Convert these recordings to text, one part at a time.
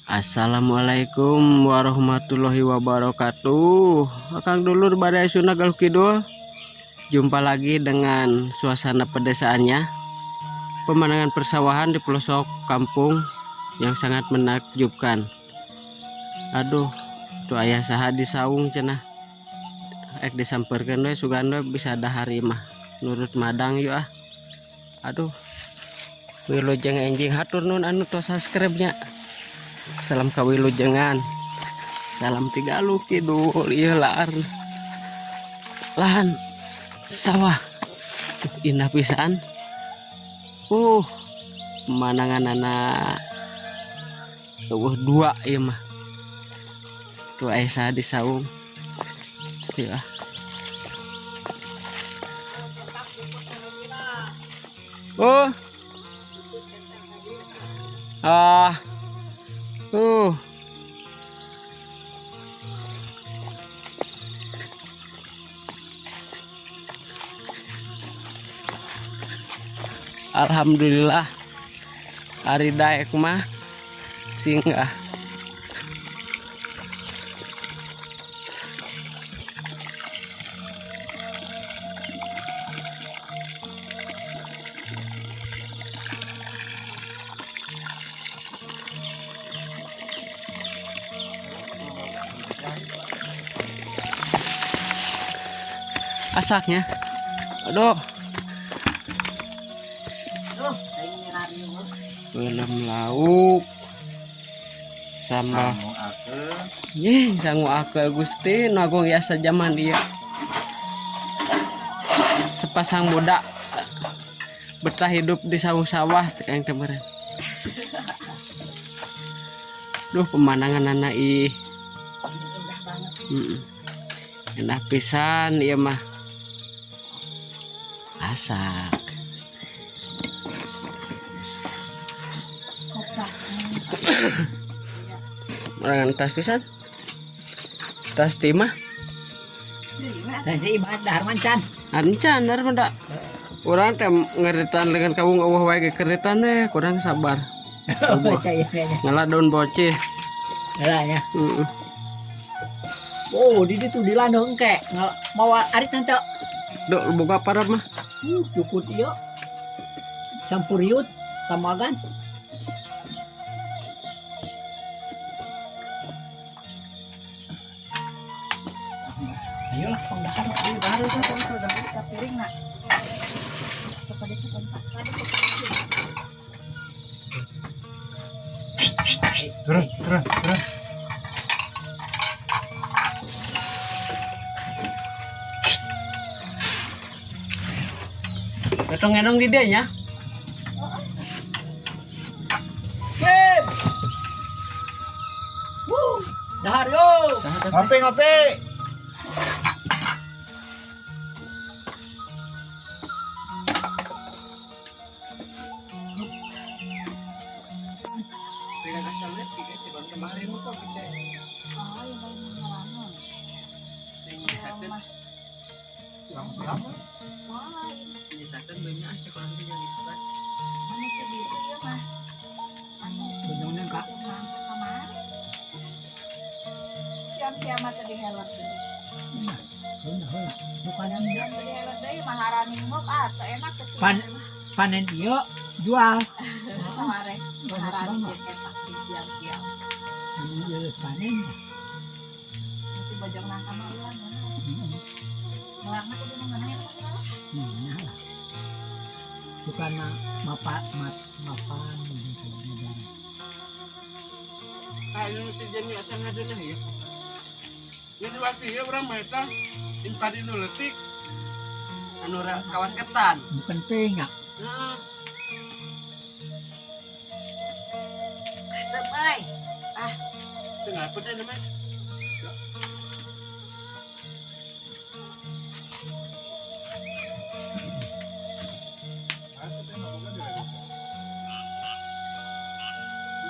Assalamualaikum warahmatullahi wabarakatuh. Akang dulur Badai Sunda Galuh Kidul. Jumpa lagi dengan suasana pedesaannya. Pemandangan persawahan di pelosok kampung yang sangat menakjubkan. Aduh, tuh ayah saha di saung cenah. Ek disamperkeun we, sugan we bisa dahar mah. Nurut madang yuk ah. Aduh. Wilujeng enjing, hatur nuhun anu tos subscribe nya. Salam kawilujengan. Salam ti Galuh Kidul, ieu lahan sawah. Indah pisan. Pemandangan euweuh dua ieu mah. Tuh aya saha di saung. Ya. Oh. Ah. Alhamdulillah hari daek mah singgah. Asaknya. Aduh. Belum lauk sambal. Nying sangu akel Gusti nu agung biasa zaman ieu. Sepasang muda betah hidup di saung sawah cek aing teh meureun. Duh, pemandangan anak ih. Indah banget. Indah pisan ieu mah. Asak. Kopas. Merangan tas pisan. Tas timah. Tadi ibarat dahar mancan. Ancan dar mah. Urang teh ngeritan dengan kawung eueuh wae ge keritan we, kurang sabar. Ngala daun bocis. Lah ya. Heeh. Oh, di ditu di landung engke. Mawa arit tante. Duk boga parab mah. Cukut ieu. Campur yut tamagan. Ayolah, pang dahar. Turun, turun, turun. Ketong ngendong di dieu nya. Kim. Wuh, dahar yo. Saha teh? Ngopi, ngopi. Bener Kak. Pan panen ieu jual. Ieu panen. Nah lah. Bukan mapa mat mapan gitu negara. Ayo si Jenny asa ngadeunah ieu. Ini pasti ya urang mah eta impari nu leutik. Anu kawas ketan. Bukan penga. Heeh. Teu ngapet teh mah.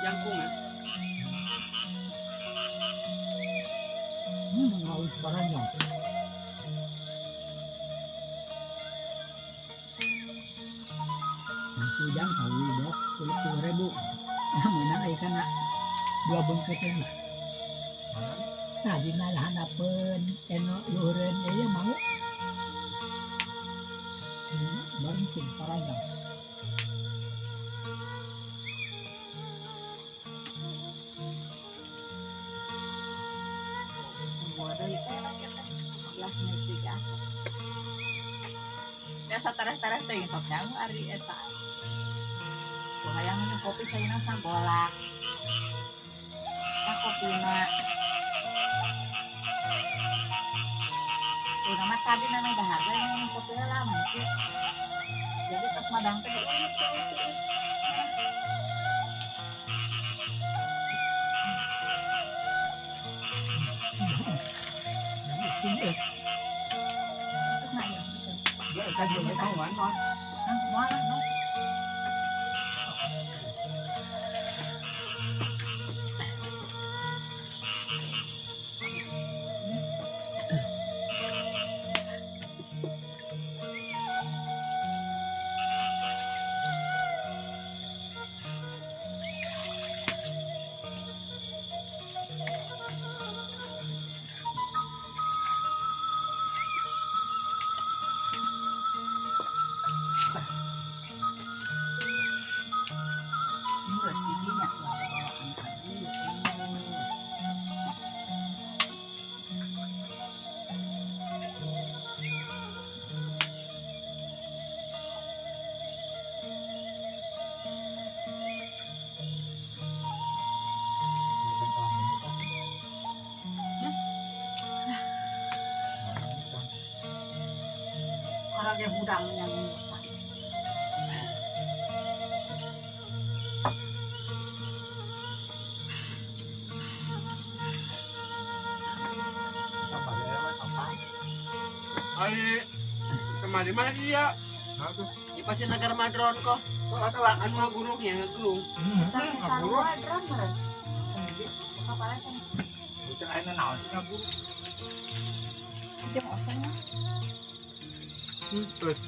Jangkung ya. Ngawin barangnya. Ujang tahu bos, 10.000. Nah, menang aya kana. Dua bengket lagi. Nah, dina hanapeun eno luhureun ieu mau. Barengkeun paranjang. Biasa tareh-tareh teh sok nyamu ari eta. Hayang minum kopi caina sagolak. Tah kopina. Tuh nama tadi nana dahar we minum kopi lama sih. Jadi tos madang teh diuyut tiis. Orang yang hudang yang Ai kemari mah iya. Di pasti negara madron kok. Anu ngagurungnya ngagurung. Sarua dron meureun. Kapalnya kan Bocah ayeuna naon sih ngagurung? jeung oseng mah. Terus.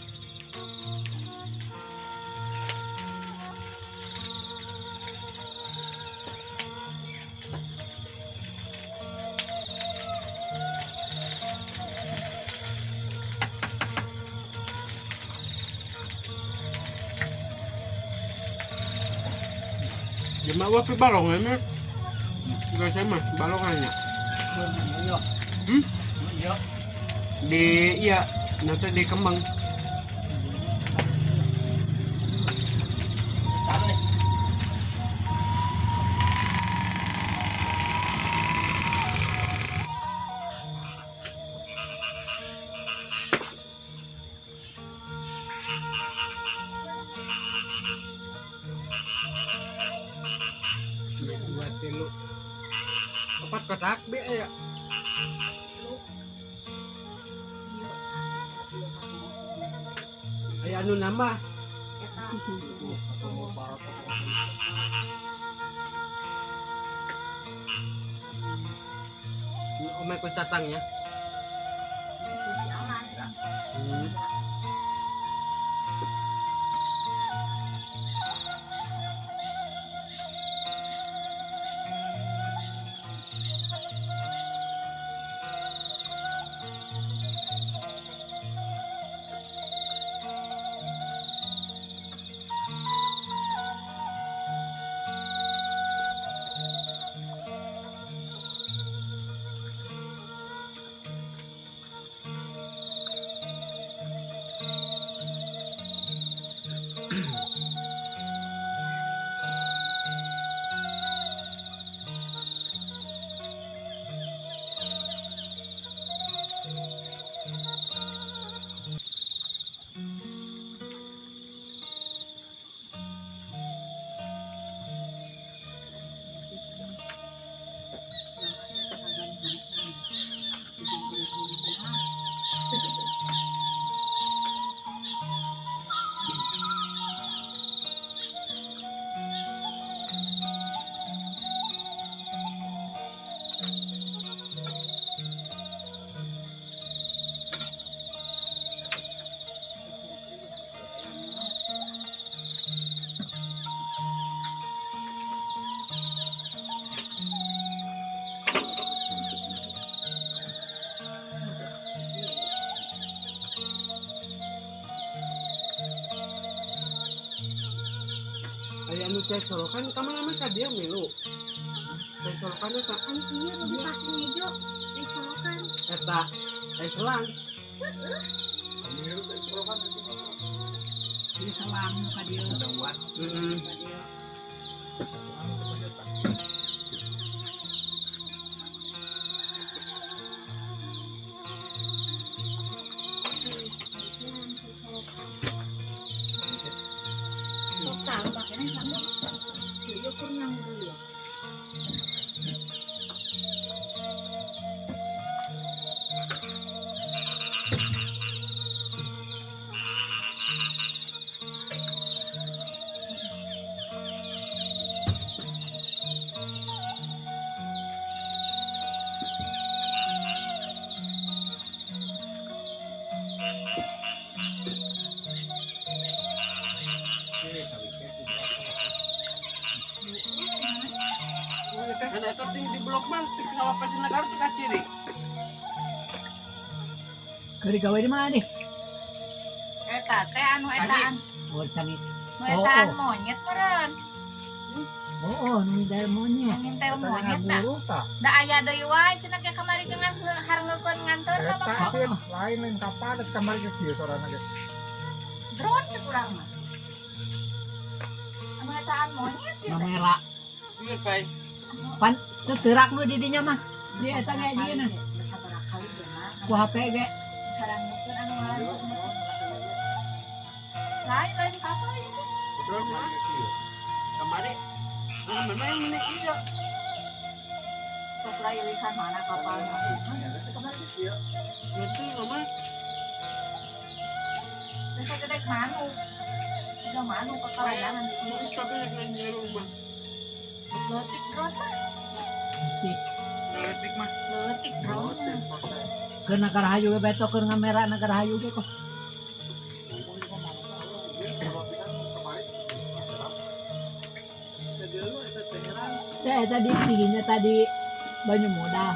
Jemaah wapi balongan ya? Enggak sama balongannya. Iya. Hmm? Iya. Di iya, nanti di Kembang. Dua tilu. Empat kotak be ya. Aya anu nambah. Omeh ku tatangnya. Aya anu cai solokan ka mana mah ka dieu milu. Cai solokan eta Anu ieu nu dipake ngejo di solokan. Eta cai selang. Milu teh solokan itu. Di selang ka dieu. Jauhan. Heeh. Ka dieu. Sok tahu pakainya sama. Ieu kur nganggur ya. Kan eta ting di blok mah teu sawah pasti negara teu kaciri. Keur digawe di mana nih? Eta teh anu etaan. Oh, canggih. Nu etaan Oh, oh. monyet meureun. Oh, nu dari monyet. Nu ngintel monyet da. Guru tah. Da aya deui wae cenah ge kamari ge ngan harngeukeun nganteur ka Eta bakal. sih lain lain kapal kamari ke kieu sorana ge. Drone cek urang mah. Anu etaan monyet ya. teh. Kamera. Ieu kai. Pan teu teurak nu di dinya mah. Di eta ge di dieu. Sabaraha kali ge mah. Ku HP ge. Sarangkeun anu ngaran. Lain lain kapal ieu teh. Drone mah kamari. Nah, mana yang mana ieu? Tos lain lisan mana kapal. Ngerti mama? Terus gede manuk. Udah manuk ke kalayangan di dieu. Tapi yang di rumah. Leutik drone mah. Leutik mah. Leutik drone mah. Keur Nagara Hayu ge beto keur ngamera Nagara Hayu ge kok. Teh eta di dinya tadi Banyu Modal.